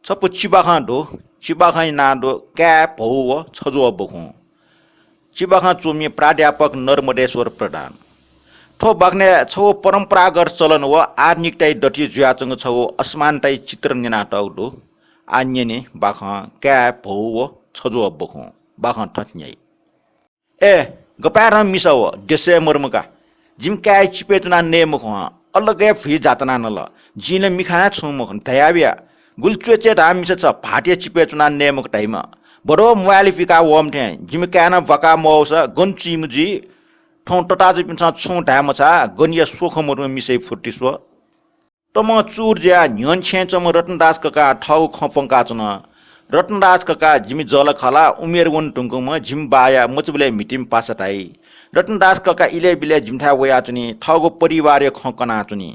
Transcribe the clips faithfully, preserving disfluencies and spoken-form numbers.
छपु चिबाखं दु। चिबाखंया नां दु काय्, भौ व छज्वः बखुं। चिबाखं च्वमि प्राध्यापक नर्मदेश्वर प्रधान। थ्व बाखनय् छगू परम्परागत चलन व आधुनिकताया दथुइ जुयाच्वंगु छगू असमानताया चित्रण न्यनातःगु दु। आः न्यने बाखं काय्, भौ व छज्वः बखुं। बाखं थथे न्याइ। ए, गपाय्‌धं मिसा व, देशय् मरुमका। जिमि काय् चिपय् च्वनाः नये मखु हं, अलग हे भुइ जातना नल। जिं ला मिखां हे छुं मखु धयाबिया। गुलि च्वय्‌च्वय् धाः मिसा छ भाःतया चिपय् च्वनाः नये मखु धाइम्ह। बडो मोबाइल पिकाः वःम्ह थें जिमि काय्‌नं ब्वाकाः मवःसा गन चुइम्ह जुइ। थौं तताःजुपिन्सं छुं धाये मछाः, गनया स्वखँ मदुम्ह मिसाया फुर्ति स्व। तमं चूर जुयाः न्ह्यःने छेँय् च्वंम्ह रतनदास ककां थःगु खँ प्वंकाच्वन। रतनदास कका जिमि जःलाखःला उमेर वने धुंकूम्ह जिमि बाःया मचाबलय् म्हितीम्ह पासा धाइ। रतनदास कका इलय् बिलय् जिमिथाय् वयाच्वनी, थःगु परिवारया खँ कनाच्वनी।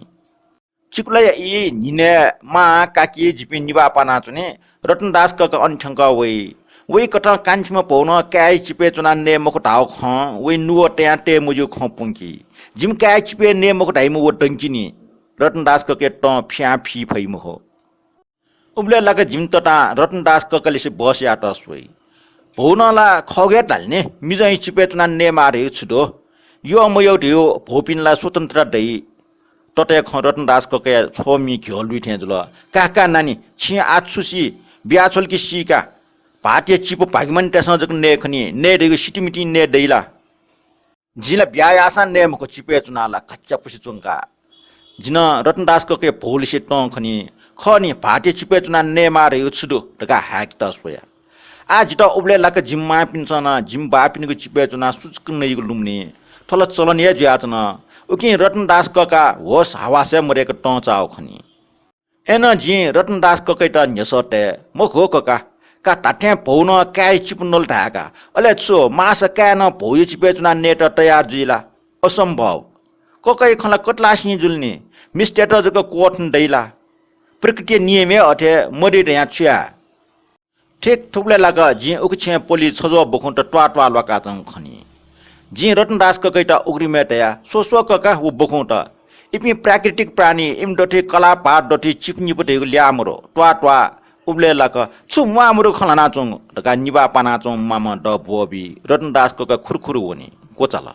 चिकुलाया ई न्हिनय् मां, काकी जिपिं निभाः पानाच्वनी। रतनदास कका अन थ्यंकः वइ। वइकथं कान्छिम्ह भौनं काय् चिपय् च्वनाः नये मखु धाःगु खँ वइ नुगः तयां तये मज्यूगु खँ प्वंकी। जिमि काय् चिपय् नये मखु धाइम्ह व दंकिनि। रतनदास ककया तं फियां फी फइ मखु। उबलय् लाक जिमि ततां रतनदास ककालिसे बहस यायेत स्वइ। भौनं ला खःगु हे धाल नि, मिजंया चिपय् च्वनाः नयेमाः धइगु छु दु? यः मयः धइगु भौपिं ला स्वतन्त्रता दइ। तताया खँ रतनदास ककाया छ्वःमि घ्यः लुइ थें जुल। का का नानी, छिं आः छु सी? बियाछ्वल कि सी का। भाःतया चिपु भागिमानतय्‌सं जक नये खनी, नये धइगु सितिमितिं नये दइ ला? जिं ला ब्याहा याःसां नये मखु, चिपय् च्वनाः ला खच्यापुसे च्वंका। जिं नं रतनदास ककया भौलिसे तं खनी। खः नि, भाःतया चिपय् च्वनाः नयेमाः धइगु छु दु धकाः हाय्‌केत स्वया। आः जितः उबलय् लाक जिमि मांपिन्सं नं जिमि बाःपिनिगु चिपय् च्वनाः सुचुक नइगु लुमनी। थ्व ला चलन हे जुयाच्वन। उकिं रतनदास कका होस हवासय् मदय्‌क तं चाःगु खनी। अय्‌नं जिं रतनदास ककयात न्ह्यसः तये, मखु हो कका, का धात्थें भौनं काय्‌या चिपु नल धाय्‌का। अले छु, माःसा काय् नं भौया चिपय् च्वनाः नयेत तयार जुइ ला? असम्भव। ककया खँ ला कतलासिं जुल नि, मिस्तय्‌त जक क्वथुने दइ ला? प्रकृतिया नियम हे अथे, मदइ धयां छु याये? ठीक थुबलय् लाक जिं उखे छेँय् प्वलि छज्वः बखुंत त्वाः त्वाः ल्वाकाच्वंगु खनी। जिं रतनदास ककयात उघ्रिमय् तयाः, स्व स्व कका, व बखुंत। इपिं प्राकृतिक प्राणी, इमि दथुइ कलाः भाःत दथुइ चिपुनिपु धइगु ल्याः मदु। त्वाः त्वाः। उबलय् लाक छु म्वाः मदु खँ ल्हानाच्वंगु धकाः निभाः पानाच्वंम्ह मामं दः ब्वःबी। रतनदास कका खुरुखुरु वनी, क्वचाल।